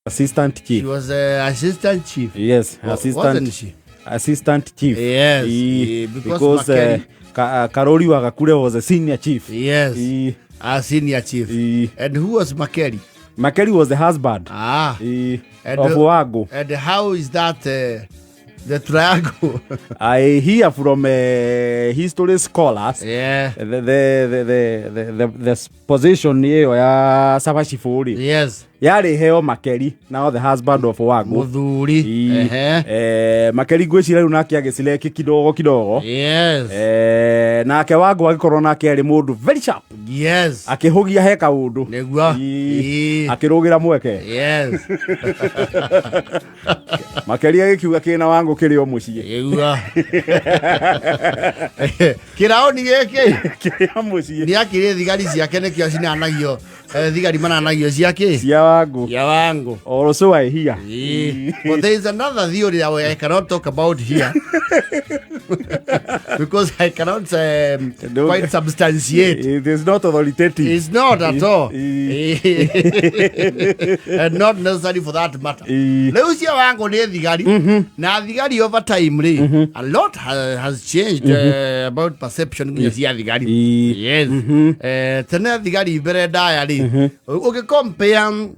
Assistant She chief. was assistant chief. Yes, assistant. Wasn't she? Assistant chief. Yes, because Because Makeri- Karori wa Gakure was a senior chief. Yes. A senior chief. And who was Makeri? Makeri was the husband. Ah. And, Of Wago. And how is that the triangle? I hear from history scholars the position ĩyo ya Sabashifu rĩ yarĩ heo Makeri, now the husband of Wago. Muthuri. Ehe. Makeri ngwĩciria rĩu nake agĩcireki kidogo kidogo. Nake Wago agĩkorwo nake arĩ mũndũ very sharp, akĩhũgia he kaũndũ. Nĩguo. Akĩrũgĩra mweke. Makeri agĩkiuga kĩna Wangu kĩrĩ o mũciĩ. Nĩguo. Kĩraũni gĩkĩ Kĩrĩ o mũciĩ. nĩ akĩrĩ thigari ciake nĩkĩo cinanagio, thigari mananagio ciakĩ Cia Wangu. Cia Wangu. Also I hear. But there is another theory that I cannot talk about here because I cannot quite substantiate. It is not authoritative. It's not at all. And not necessary for that matter. Rĩu cia Wangu nĩ thigari na thigari over time rĩ, a lot has changed about perception nginya cia thigari. Yes. Tene thigari mbere ndaya rĩ, ũngĩ compare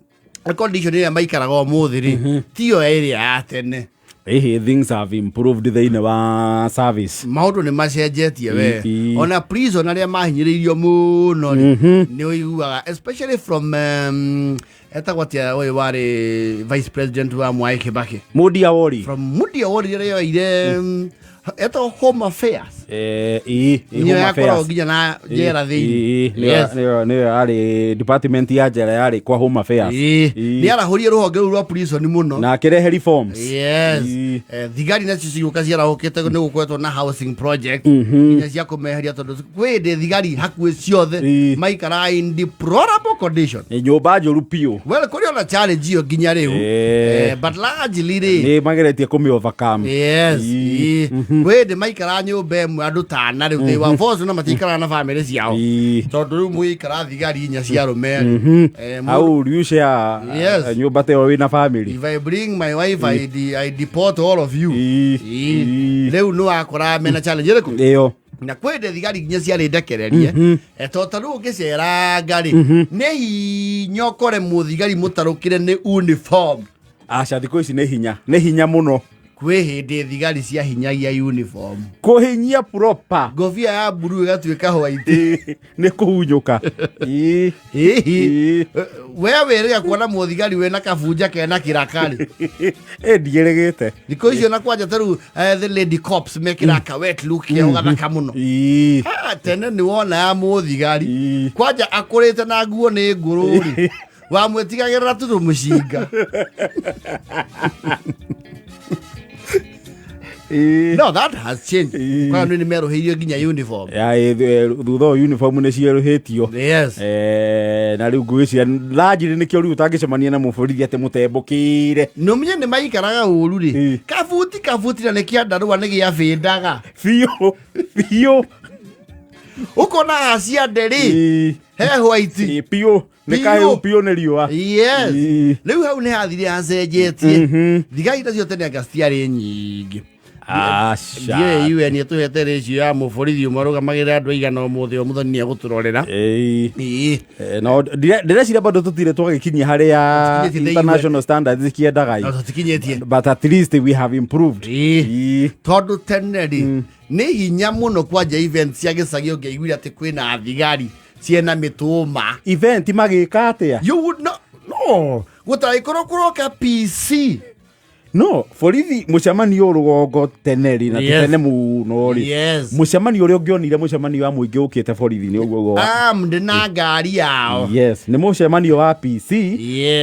condition ĩrĩa maikaraga ũmũthĩ rĩ, tiyo ĩrĩa ya tene. Ĩhĩ, things have improved thĩinĩ wa service. Maũndũ nĩ macenjetie we. Ona prison arĩa mahinyĩrĩirio mũno rĩ, nĩ ũiguaga especially from etagwo atĩa ũyũ warĩ vice president wa Mwai Kibaki? Moody Awori. From Moody Awori rĩrĩa yoire etagwo Home Affairs. Ĩĩ, Nĩyo Home yakoragwo Affairs. nginya na njera thĩinĩ. Nĩyo yarĩ department ya njera yarĩ kwa Home Affairs. Nĩ arahũrie rũhonge rũu rwa prison mũno. Na akĩrehe reforms. Thigari nacio cigũka ciarahũkĩte nĩ gũkoretwo na housing project nginya cia kũmeheria tondũ kwĩ hĩndĩ thigari hakuhĩ ciothe maikaraga in deplorable condition. Nĩ nyũmba njũru biũ. Well, kũrĩ ona challenge ĩyo nginya rĩu. But largely rĩ, Nĩ mageretie kũmĩ overcome. Kwĩ hĩndĩ maikaraga nyũmba ĩmwe andũ tana, rĩu they were forced na matikaraga na bamĩrĩ ciao tondũ rĩu mũgĩikara thigari inya cia arũme rĩ, How do you share nyũmba ta ĩyo wĩna family? If I bring my wife, I deport all of you. Rĩu nĩ wakoraga mena challenge ĩrĩkũ? Ĩyo. Na kwĩ hĩndĩ thigari nginya ciarĩ ndekererie. To ta rĩu ũngĩceranga rĩ, nĩ hinya ũkore mũthigari mũtarũkĩre nĩ uniform. Aca, thikũ ici nĩ hinya, nĩ hinya mũno. Kwĩ hĩndĩ thigari ciahinyagia uniform. Kũhinyia proper. Ngobia ya mburu ĩgatuĩka white. Nĩ kũhunyũka. Ĩhĩ. We wĩrĩga kuona mũthigari wĩna kabunja kena kĩrakarĩ? Ĩ, ndiĩrĩgĩte. Thikũ icio na kwanja ta rĩu the lady cops mekĩraga ka wet look keo gathaka mũno. Ah, tene nĩ wonaga mũthigari kwanja akũrĩte na nguo nĩ ngũrũ rĩ, wamwĩtigagĩrĩra tũtũ mũcinga. No, that has changed. Kwa nĩ merũhĩirio nginya uniform. Ya, thutha ũyũ uniform nĩ cierũhĩtio. Na rĩu ngwĩciria largely nĩkĩo rĩu ũtangĩcemania na mũborithi atĩ mũtembũkĩire. Nĩ ũmenye nĩ maikaraga ũru rĩ, kabuti kabuti na nĩ kĩandarũa nĩ gĩabĩndaga. Biũ biũ. Ũkona haciande rĩ, he white. Biũ nĩ Biũ. kahĩu biũ nĩ riũa. Rĩu hau nĩ hathire hacenjetie. Thigari nacio tene anga citiarĩ nyingĩ. Aca. Ndiũĩ UN ĩtũhete ratio ya mũborithi ũmwe arũgamagĩrĩra andũ aigana ũmũthĩ o mũthoni nĩ egũtũrorera. No ndĩreciria bado tũtirĩ twagĩkinyia harĩa Tũtikinyĩtie the international standards ikiendaga. No, tũtikinyĩtie. But at least we have improved. Tondũ tene rĩ, nĩ hinya mũno kwanja event cia gĩcagi ũngĩaiguire atĩ kwĩna thigari ciena mĩtũma. Event magĩka atĩa? You would not, no gũtagĩkorwo kũroka PC. No borithi mũcemanio rũgongo tene rĩ na ti tene mũno rĩ, mũcemanio ũrĩa ũngĩonire mũcemanio wa mũingĩ ũkĩte borithi nĩ ũguo ũguo Armed na ngari yao. Yes, nĩ mũcemanio wa PC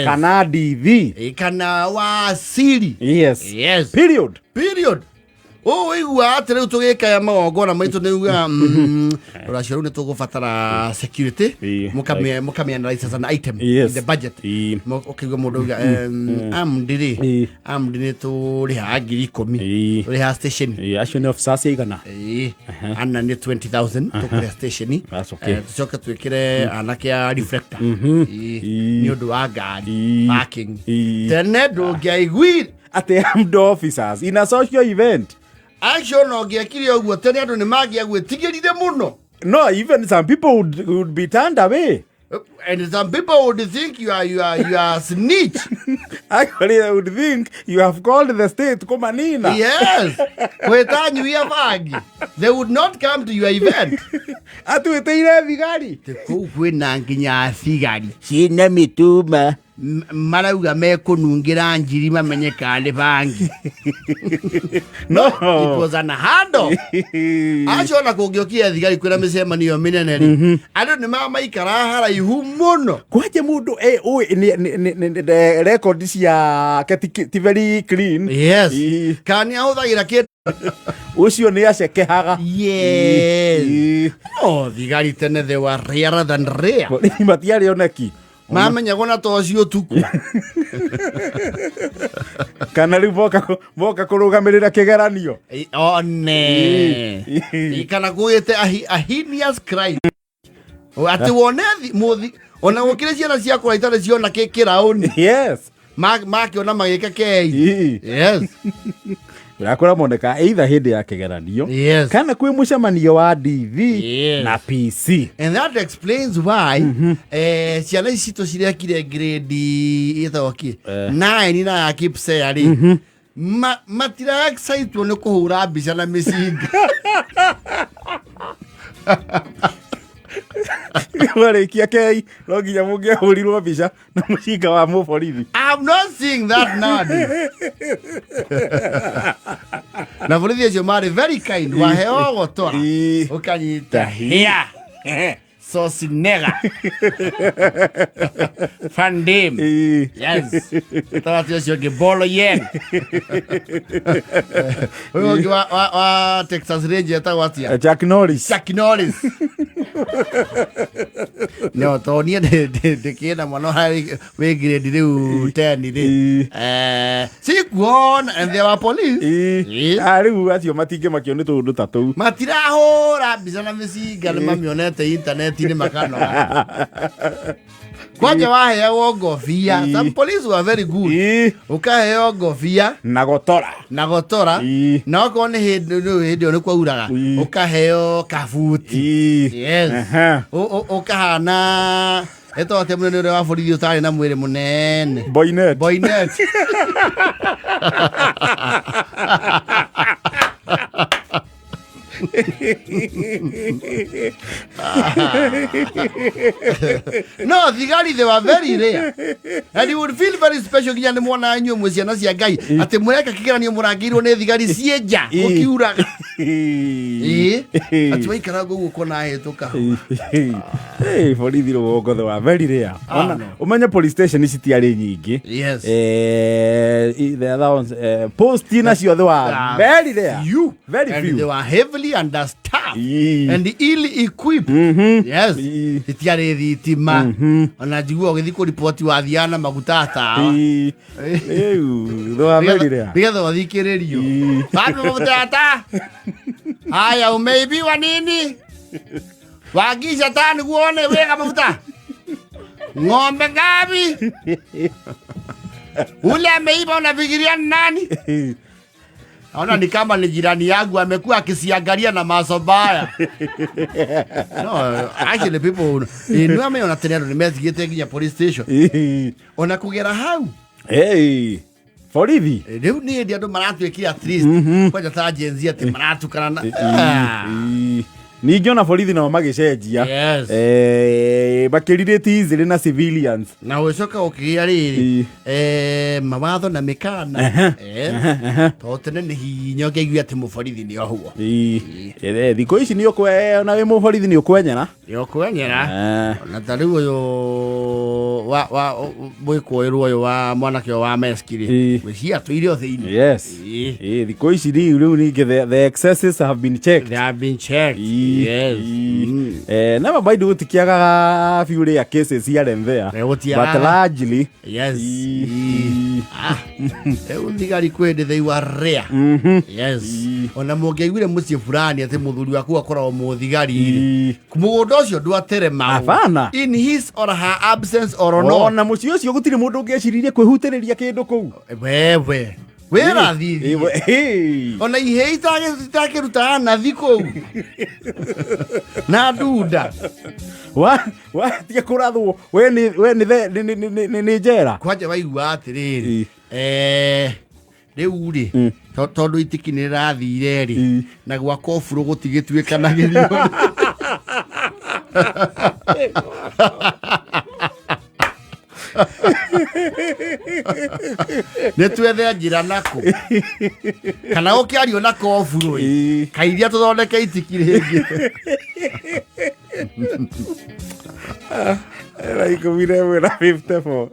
kana DV. Kana wa siri. Yes. Period. Period. Ũũ ũiguaga atĩ rĩu tũgĩkaya magongona maitũ nĩ ugaga rũracio rũu nĩ tũgũbatara security. Mũkamĩ analyze as an item in the budget. Ũkaigua mũndũ auga armed rĩ, armed nĩ tũrĩhaga 10,000. Tũrĩhaga station. Acio nĩ officers aigana? Ĩĩ. Ana nĩ 20,000 tũkũrĩha station. That's okay. Tũcoke twĩkĩre anake a reflector. Nĩ ũndũ wa ngari parking. Tene ndũngĩaiguire Atĩ armed officers in a social event. Action ũngĩekire ũguo tene andũ nĩ mangĩagwĩtigĩrire mũno. No, even some people would be turned away. And some people would think you are snitch. Actually, they would think you have called the state kumanina. Yes, gwĩta nyuia bangi, they would not come to your event. Atwĩtĩire thigari. Kũu kwĩna nginya thigari ciĩna mĩtuma. Marauga mekũnungĩra njiri mamenye kana nĩ bangi. No. It was unheard of. Acio ona kũngĩokire thigari kwĩna mĩcemanio mĩnene rĩ, andũ nĩ mamaikara haraihu mũno. Kwanje mũndũ ũĩ record ciake ti very clean. Kana nĩ ahũthagĩra kĩndũ. Ũcio nĩ acekehaga. No thigari tene, they were rarer than rare. Matiarĩ oneki. Mamenyagwo na toci ũtukũ. Kana rĩu moka kũrũgamĩrĩra kĩgeranio. One kana kugĩte a heinous crime atĩ wone mũthi ona gũkĩrĩ ciana ciakũra itarĩ ciona kĩraũni. Makĩona magĩka kei. Yes. Ũrakora moneka either hĩndĩ ya kĩgeranio kana kwĩ mũcemanio wa DV na PC. And that explains why ciana ici citũ cirekire grade ĩtagwo kĩ 9 na ya Kipsea rĩ, matira excitwo nĩ kũhũra mbica na mĩcinga. Warĩkia kei no nginya mũngĩahũrirwo mbica na mũcinga wa mũborithi. I'm not seeing that nowadays. Na borithi acio marĩ very kind, waheo gotora ũkanyita hia Schwarzenegger Van Damme. Yes, tawati ũcio ũngĩ Bolo Yen, ũyũ ũngĩ wa Texas Ranger etagwo atĩa? Chuck Norris. Chuck Norris. No to niĩ ndĩkĩna mwana harĩ wĩ grade rĩu 10 rĩ, sikuona and there were police. Ah, rĩu acio matingĩmakio nĩ tũũndũ ta tũu. Matirahũra mbica na mĩcinga, nĩ mamĩonete intaneti-inĩ makanoga. Kwanja waheagwo ngobia. Some police were very good. Ũkaheo ngobia na gotora. Na gotora. Na okorwo nĩ hĩndĩ rĩu hĩndĩ ĩyo nĩ kwauraga, ũkaheo kabuti. Yes. Ũkahana ĩtagwo atĩa mũnene ũrĩa wa borithi ũtarĩ na mwĩrĩ mũnene? Boynet. Boynet. No thigari, they were very rare and you would feel very special nginya nĩ mwonaga inyuĩ mwĩ ciana cia Ngai atĩ mũreka kĩgeranio mũrangĩirwo nĩ thigari ciĩ nja gũkiuraga. Ĩĩ, atĩ waikara ũguo ũkona ahĩtũka. Hey, borithi rũgongo they were very rare. Ah, Ona no. Ũmenye police station ici tiarĩ nyingĩ. The other ones, post nacio they were Ah, very rare. Few. Very And few. they were heavily understaffed and ill equipped. Yes. Itiarĩ thitima ona njigua ũgĩthiĩ kũriboti wathiaga na maguta tawa. Rĩu they were very rare. Nĩgetha ũthikĩrĩrio. Wapi mafuta ya taa? Haya, umeibiwa nini? Wagisha taa niguo one wega mafuta. Ng'ombe ngapi? Ule ameiba unafikiria ni nani? Naona ni kama ni jirani yangu amekuwa akisiangalia na macho mbaya. No, actually people inu ameona tene andũ nĩmetigĩte nginya police station. Ona kũgera hau. Hey, borithi. Rĩu nĩ hĩndĩ andũ maratuĩkire at least kwanja ta Gen Z atĩ maratukana na. Ah. Ningĩ ona borithi nao magĩcenjia. Yes. Makĩrirĩte easily na civilians. Na ũgĩcoka ũkĩgĩa rĩrĩ mawatho na mĩkana. Tondũ tene nĩ hinya ũngĩaiguire atĩ mũborithi nĩ ohwo. Ĩĩ. Thikũ ici nĩ ũkwe ona wĩ mũborithi nĩ ũkwenyera. Nĩ ũkwenyera. Ona ta rĩu ũyũ wa mwĩkũĩrwo ũyũ wa mwanake ũyũ wa Meski rĩ, gwĩciria atũire o thĩinĩ. Yes. Thikũ ici rĩu ningĩ the excesses have been checked. They have been checked. Yes. Never mind, gũtikĩagaga few rare cases here and there. Gũtiagaga. But largely. Yes. Ah, rĩu thigari kwĩ hĩndĩ they were rare. Yes. Ona mũngĩaiguire mũciĩ fulani atĩ mũthuri waku akoragwo mũthigari rĩ, mũgũnda ũcio ndwateremagwo. Hapana. In his or her absence or not. Ona mũciĩ ũcio gũtirĩ mũndũ ũngĩeciririe kwĩhutĩrĩria kĩndũ kũu. Wewe wĩra thithi. Ona ihĩ itakĩrutaga nathi kũu na ndunda. Watia kũrathwo we nĩ njera. Kwanja waigua atĩrĩrĩ, rĩu rĩ, tondũ itiki nĩ rĩrathire rĩ, na gwa koburo gũtigĩtuĩkanagĩrio. Nĩ twethe njĩra nako kana gũkĩario na koburo ĩ, kairia tũthondeke itiki rĩngĩ. 11:54.